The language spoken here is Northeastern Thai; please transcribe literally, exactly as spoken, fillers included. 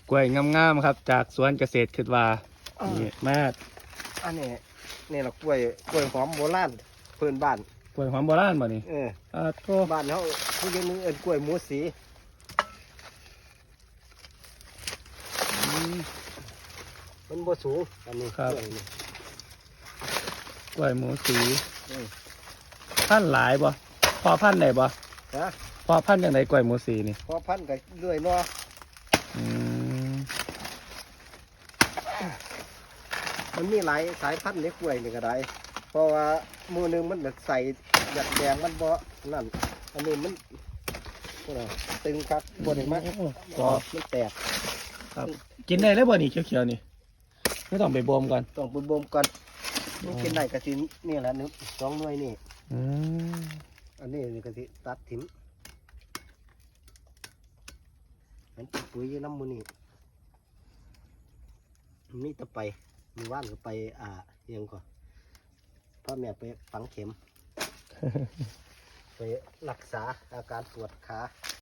กล้วยงามๆครับ จากสวนเกษตรคิดว่า อ่า นี่มา อันนี้นี่ละกล้วยกล้วยหอมโบราณพื้นบ้าน กล้วยหอมโบราณบ่นี่ เออ อ่าโทษ บ้านเขาผู้ยังนึงเอิ้นกล้วยหมูสี อืม มันบ่สูงอันนี้ ครับ กล้วยนี่ กล้วยหมูสี เออ พันธุ์หลายบ่ พอพันธุ์ได้บ่ ฮะ พอพันธุ์จังได๋กล้วยหมูสีนี่ พอพันธุ์ก็เรื่อยเนาะ อืม มันมีหลายสายพันธุ์ในกล้วยนี่ก็ได้ เพราะว่าหมู่หนึ่งมันอยากใส่อยากแดงมันบ่นั่น อันนี้มันนี่นะตึงคักบ่ได้มา โอ้ อ๋อมันแตก ครับ กินได้เลยบ่นี่เขียวๆนี่ ไม่ต้องไปบ่มก่อน ต้องไปบ่มก่อน อ๋อ มันกินได้กะสินี่แหละหนึ่งสองหน่วยนี่ อืม อันนี้นี่กะสิตัดถิ่มมันเป็นปุ๋ยอยู่น้ำมูนี่มีแต่ไปมือว่านก็ไป อ่าเอียงก่อนพ่อแม่ไปฝังเข็ม ไปรักษาอาการปวดขา